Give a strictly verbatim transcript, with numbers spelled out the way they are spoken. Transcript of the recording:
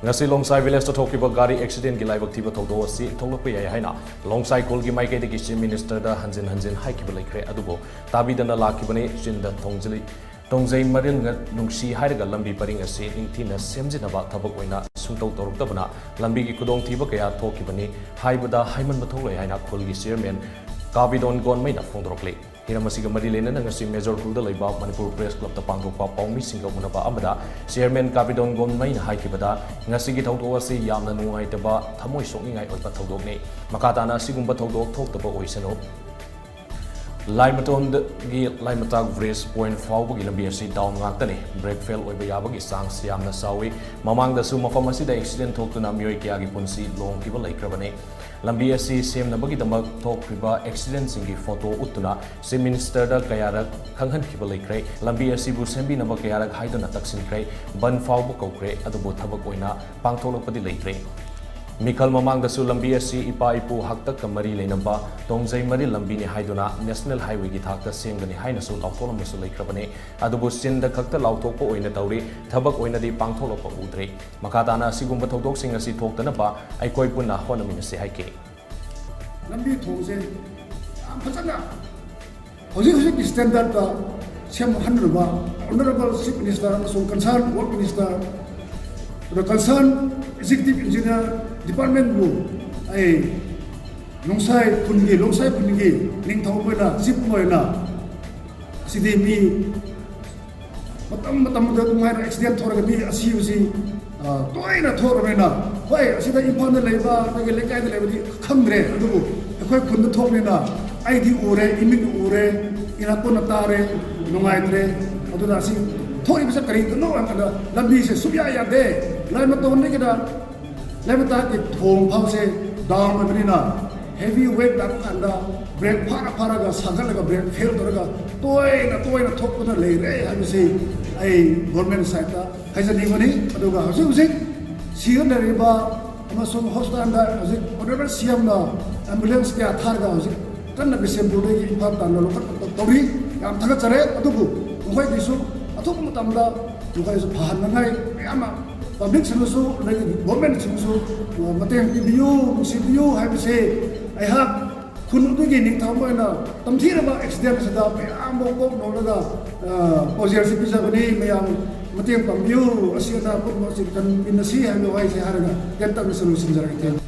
ꯉꯁꯤ ꯂꯣꯡꯁꯥꯏ ꯚꯤꯂꯦꯖꯇ ꯊꯣꯛꯈꯤꯕ ꯒꯥꯔꯤ ꯑꯦꯛꯁꯤꯗꯦꯟꯒꯤ ꯂꯥꯏꯕꯛ ꯊꯤꯕ ꯊꯧꯗꯣꯛ ꯑꯁꯤ ꯊꯣꯛꯂꯛꯄ ꯌꯥꯏ ꯍꯥꯏꯅ ꯂꯣꯡꯁꯥꯏ ꯈꯨꯜꯒꯤ ꯃꯥꯏꯀꯩꯗꯒꯤ ꯆꯤꯐ ꯃꯤꯅꯤꯁꯇꯔꯗ ꯍꯟꯖꯤꯟ ꯍꯟꯖꯤꯟ ꯍꯥꯏꯈꯤꯕ ꯂꯩꯈ꯭ꯔꯦ꯫ ꯑꯗꯨꯕꯨ ꯇꯥꯕꯤꯗꯅ ꯂꯥꯛꯈꯤꯕꯅꯤ꯫ ꯆꯤꯟꯗ ꯊꯣꯡꯖꯤꯜꯂꯤ ꯇꯣꯡꯖꯩ ꯃꯔꯤꯜꯒ ꯅꯨꯡꯁꯤ ꯍꯥꯏꯔꯒ ꯂꯝꯕꯤ ꯄꯔꯤꯡ ꯑꯁꯤ ꯅꯤꯡꯊꯤꯅ ꯁꯦꯝꯖꯤꯟꯅꯕ ꯊꯕꯛ ꯑꯣꯏꯅ ꯁꯨꯡꯇꯧ ꯇꯧꯔꯛꯇꯕꯅ ꯂꯝꯕꯤꯒꯤ ꯈꯨꯗꯣꯡꯊꯤꯕ ꯀꯌꯥ ꯊꯣꯛꯈꯤꯕꯅꯤ꯫ ꯍꯥꯏꯕꯗ ꯍꯥꯏꯃꯟꯕ ꯊꯣꯛꯂꯣꯏ ꯍꯥꯏꯅ ꯈꯨꯜꯒꯤ ꯆꯤꯌꯔꯃꯦꯟ ꯀꯥꯕꯤꯗꯣꯟ ꯒꯣꯟꯃꯩꯅ ꯐꯣꯡꯗꯣꯔꯛꯂꯤ꯫ ꯍꯤꯔꯝ ꯑꯁꯤꯒ ꯃꯔꯤ ꯂꯩꯅꯅ ꯉꯁꯤ ꯃꯦꯖꯣꯔ ꯈꯨꯜꯗ ꯂꯩꯕ ꯃꯅꯤꯄꯨꯔ ꯄ꯭ꯔꯦꯁ ꯀ꯭ꯂꯕꯇ ꯄꯥꯡꯊꯣꯛꯄ ꯄꯥꯎꯃꯤꯁꯤꯡꯒ ꯎꯅꯕ ꯑꯃꯗ ꯆꯤꯌꯔꯃꯦꯟ ꯀꯥꯕꯤꯗꯣꯟ ꯒꯣꯟꯃꯩꯅ ꯍꯥꯏꯈꯤꯕꯗ, ꯉꯁꯤꯒꯤ ꯊꯧꯗꯣꯛ ꯑꯁꯤ ꯌꯥꯝꯅ ꯅꯨꯡꯉꯥꯏꯇꯕ, ꯊꯃꯣꯏ ꯁꯣꯛꯅꯤꯡꯉꯥꯏ ꯑꯣꯏꯕ ꯊꯧꯗꯣꯛꯅꯤ꯫ ꯃꯈꯥ ꯇꯥꯅ ꯑꯁꯤꯒꯨꯝꯕ ꯊꯧꯗꯣꯛ ꯊꯣꯛꯇꯕ ꯑꯣꯏꯁꯅꯨ꯫ ꯂꯥꯏꯃꯇꯣꯟꯗꯒꯤ ꯂꯥꯏꯃꯇꯥꯛ ꯕ꯭ꯔꯤꯖ ꯄꯣꯏꯟꯠ ꯐꯥꯎꯕꯒꯤ ꯂꯝꯕꯤ ꯑꯁꯤ ꯗꯥꯎꯟ ꯉꯥꯛꯇꯅꯤ꯫ ꯕ꯭ꯔꯦꯛ ꯐꯦꯜ ꯑꯣꯏꯕ ꯌꯥꯕꯒꯤ ꯆꯥꯡꯁ ꯌꯥꯝꯅ ꯆꯥꯎꯏ꯫ ꯃꯃꯥꯡꯗꯁꯨ ꯃꯐꯝ ꯑꯁꯤꯗ ꯑꯦꯛꯁꯤꯗꯦꯟ ꯊꯣꯛꯇꯨꯅ ꯃꯤꯑꯣꯏ ꯀꯌꯥꯒꯤ ꯄꯨꯟꯁꯤ ꯂꯣꯡꯈꯤꯕ ꯂꯩꯈ꯭ꯔꯕꯅꯤ꯫ ꯂꯝꯕꯤ ꯑꯁꯤ ꯁꯦꯝꯅꯕꯒꯤꯗꯃꯛ ꯊꯣꯛꯈ꯭ꯔꯤꯕ ꯑꯦꯛꯁꯤꯗꯦꯟꯁꯤꯡꯒꯤ ꯐꯣꯇꯣ ꯎꯠꯇꯨꯅ ꯆꯤꯐ ꯃꯤꯅꯤꯁꯇꯔꯗ ꯀꯌꯥꯔꯛ ꯈꯪꯍꯟꯈꯤꯕ ꯂꯩꯈ꯭ꯔꯦ꯫ ꯂꯝꯕꯤ ꯑꯁꯤꯕꯨ ꯁꯦꯝꯕꯤꯅꯕ ꯀꯌꯥꯔꯛ ꯍꯥꯏꯗꯨꯅ ꯇꯛꯁꯤꯟꯈ꯭ꯔꯦ꯫ ꯕꯟ ꯐꯥꯎꯕ ꯀꯧꯈ꯭ꯔꯦ, ꯑꯗꯨꯕꯨ ꯊꯕꯛ ꯑꯣꯏꯅ ꯄꯥꯡꯊꯣꯛꯂꯛꯄꯗꯤ ꯂꯩꯇ꯭ꯔꯦ꯫ ꯃꯤꯈꯜ ꯃꯃꯥꯡꯗꯁꯨ ꯂꯝꯕꯤ ꯑꯁꯤ ꯏꯄꯥ ꯏꯄꯨ ꯍꯥꯛꯇꯛꯀ ꯃꯔꯤ ꯂꯩꯅꯕ ꯇꯣꯡꯖꯩ ꯃꯔꯤꯜ ꯂꯝꯕꯤꯅꯤ ꯍꯥꯏꯗꯨꯅ ꯅꯦꯁꯅꯦꯜ ꯍꯥꯏꯋꯦꯒꯤ ꯊꯥꯛꯇ ꯁꯦꯝꯒꯅꯤ ꯍꯥꯏꯅꯁꯨ ꯂꯥꯎꯊꯣꯛꯂꯝꯕꯁꯨ ꯂꯩꯈ꯭ꯔꯕꯅꯤ꯫ ꯑꯗꯨꯕꯨ ꯆꯤꯟꯗ ꯈꯛꯇ ꯂꯥꯎꯊꯣꯛꯄ ꯑꯣꯏꯅ ꯇꯧꯔꯤ, ꯊꯕꯛ ꯑꯣꯏꯅꯗꯤ ꯄꯥꯡꯊꯣꯛꯂꯛꯄ ꯎꯗ꯭ꯔꯤ꯫ ꯃꯈꯥ ꯇꯥꯅ ꯑꯁꯤꯒꯨꯝꯕ ꯊꯧꯗꯣꯛꯁꯤꯡ ꯑꯁꯤ ꯊꯣꯛꯇꯅꯕ ꯑꯩꯈꯣꯏ ꯄꯨꯟꯅ ꯍꯣꯠꯅꯃꯤꯟꯅꯁꯤ ꯍꯥꯏꯈꯤ꯫ ꯂꯝꯕꯤ ꯊꯣꯡꯁꯦ ꯌꯥꯝ ꯐꯖꯅ ꯍꯧꯖꯤꯛ ꯍꯧꯖꯤꯛꯀꯤ ꯁ꯭ꯇꯦꯟꯗꯔꯠꯇ ꯁꯦꯝꯍꯟꯅꯕ ꯑꯣꯅꯔꯦꯕꯜ ꯆꯤꯐ ꯃꯤꯅꯤꯁꯇꯔ ꯑꯃꯁꯨꯡ ꯀꯟꯁꯔꯟ ꯋꯥꯔꯛ ꯃꯤꯅꯤꯁꯇꯔ, ꯑꯗꯨꯒ ꯀꯟꯁꯔꯟ ꯑꯦꯛꯖꯤꯀ꯭ꯌꯨꯇꯤꯚ ꯏꯟꯖꯤꯅꯤꯌꯔ ꯗꯤꯄꯥꯔꯠꯃꯦꯟꯕꯨ ꯑꯩ ꯂꯣꯡꯁꯥꯏ ꯈꯨꯟꯒꯤ, ꯂꯣꯡꯁꯥꯏ ꯈꯨꯟꯒꯤ ꯅꯤꯡꯊꯧ ꯑꯣꯏꯅ, ꯆꯤꯐ ꯑꯣꯏꯅ, ꯑꯁꯤꯗꯤ ꯃꯤ ꯃꯇꯝ ꯃꯇꯝꯗ ꯑꯗꯨꯃꯥꯏꯅ ꯑꯦꯛꯁꯤꯗꯦꯟ ꯊꯣꯛꯂꯒ ꯃꯤ ꯑꯁꯤꯕꯁꯤ, ꯑ, ꯇꯣꯏꯅ ꯊꯣꯛꯂꯕꯅꯤꯅ, ꯍꯣꯏ, ꯑꯁꯤꯗ ꯏꯝꯐꯥꯜꯗ ꯂꯩꯕ, ꯑꯩꯈꯣꯏꯒꯤ ꯂꯩꯀꯥꯏꯗ ꯂꯩꯕꯗꯤ ꯈꯪꯗ꯭ꯔꯦ, ꯑꯗꯨꯕꯨ ꯑꯩꯈꯣꯏ ꯈꯨꯟꯗ ꯊꯣꯛꯂꯕꯅꯤꯅ ꯑꯩꯗꯤ ꯎꯔꯦ, ꯏꯃꯤꯠꯅ ꯎꯔꯦ, ꯏꯅꯥꯛ ꯀꯨꯟꯅ ꯇꯥꯔꯦ, ꯅꯨꯡꯉꯥꯏꯇ꯭ꯔꯦ꯫ ꯑꯗꯨꯅ ꯑꯁꯤ ꯊꯣꯛꯏꯕꯁꯦ ꯀꯔꯤꯒꯤꯅꯣ ꯍꯥꯏꯕ ꯀꯥꯟꯗ ꯂꯝꯕꯤꯁꯦ ꯁꯨꯛꯌꯥ ꯌꯥꯗꯦ꯫ ꯂꯥꯏꯃꯇꯣꯟꯗꯒꯤꯅ ꯂꯩꯃꯇꯥꯛꯀꯤ ꯊꯣꯡ ꯐꯥꯎꯁꯦ ꯗꯥꯎꯟ ꯑꯣꯏꯕꯅꯤꯅ ꯍꯦꯚꯤ ꯋꯦꯠ ꯂꯥꯛꯄ ꯀꯥꯟꯗ ꯕ꯭ꯔꯦꯛ ꯐꯥꯔ ꯐꯥꯔꯒ ꯁꯥꯒꯠꯂꯒ ꯕ꯭ꯔꯦꯛ ꯐꯦꯜ ꯇꯧꯔꯒ ꯇꯣꯏꯅ ꯇꯣꯏꯅ ꯊꯣꯛꯇꯨꯅ ꯂꯩꯔꯦ ꯍꯥꯏꯕꯁꯤ ꯑꯩ ꯒꯣꯔꯃꯦꯟ ꯁꯥꯏꯠꯇ ꯍꯥꯏꯖꯅꯤꯡꯕꯅꯤ꯫ ꯑꯗꯨꯒ ꯍꯧꯖꯤꯛ ꯍꯧꯖꯤꯛ ꯁꯤꯒꯗꯧꯔꯤꯕ ꯑꯃꯁꯨꯡ ꯍꯣꯁꯄꯤꯇꯥꯜꯗ ꯍꯧꯖꯤꯛ ꯑꯣꯅꯔꯦꯕꯜ ꯁꯤ ꯑꯦꯝꯅ ꯑꯦꯝꯕꯨꯂꯦꯟꯁ ꯀꯌꯥ ꯊꯥꯔꯒ ꯍꯧꯖꯤꯛ ꯀꯟꯅ ꯕꯤꯁꯦꯝꯄꯨꯔꯗꯒꯤ ꯏꯝꯐꯥꯜ ꯇꯥꯟꯅ ꯂꯧꯈꯠꯄ ꯇꯧꯔꯤ꯫ ꯌꯥꯝ ꯊꯥꯒꯠꯆꯔꯦ꯫ ꯑꯗꯨꯕꯨ ꯃꯈꯣꯏꯒꯤꯁꯨ ꯑꯊꯨꯕ ꯃꯇꯝꯗ ꯃꯈꯣꯏꯁꯨ ꯐꯍꯟꯅꯉꯥꯏ ꯃꯌꯥꯝ ꯑꯃ ꯄꯕ꯭ꯂꯤꯛꯁꯤꯡꯅꯁꯨ, ꯑꯗꯒꯤ ꯒꯣꯔꯃꯦꯟꯁꯤꯡꯅꯁꯨ, ꯑ, ꯃꯇꯦꯡ ꯄꯤꯕꯤꯌꯨ, ꯅꯨꯡꯁꯤꯕꯤꯌꯨ ꯍꯥꯏꯕꯁꯦ ꯑꯩꯍꯥꯛ ꯈꯨꯟ ꯑꯗꯨꯒꯤ ꯅꯤꯡꯊꯧ ꯑꯃ ꯑꯣꯏꯅ ꯇꯝꯊꯤꯔꯕ ꯑꯦꯛꯁꯤꯗꯦꯟ ꯑꯁꯤꯗ ꯃꯌꯥꯝ ꯑꯃ ꯀꯣꯛ ꯅꯧꯔꯒ, ꯑ, ꯄꯥꯎꯖꯦꯜꯁꯤ ꯄꯤꯖꯕꯅꯤ꯫ ꯃꯌꯥꯝ ꯃꯇꯦꯡ ꯄꯥꯡꯕꯤꯌꯨ, ꯑꯁꯤ ꯑꯅꯥ ꯄꯨꯝꯅꯃꯛ ꯑꯁꯤ ꯀꯟꯃꯤꯟꯅꯁꯤ ꯍꯥꯏꯕ ꯋꯥꯍꯩꯁꯦ ꯍꯥꯏꯔꯒ ꯇꯦꯟꯇꯛꯅꯁꯨ ꯂꯣꯏꯁꯤꯟꯖꯔꯒꯦ꯫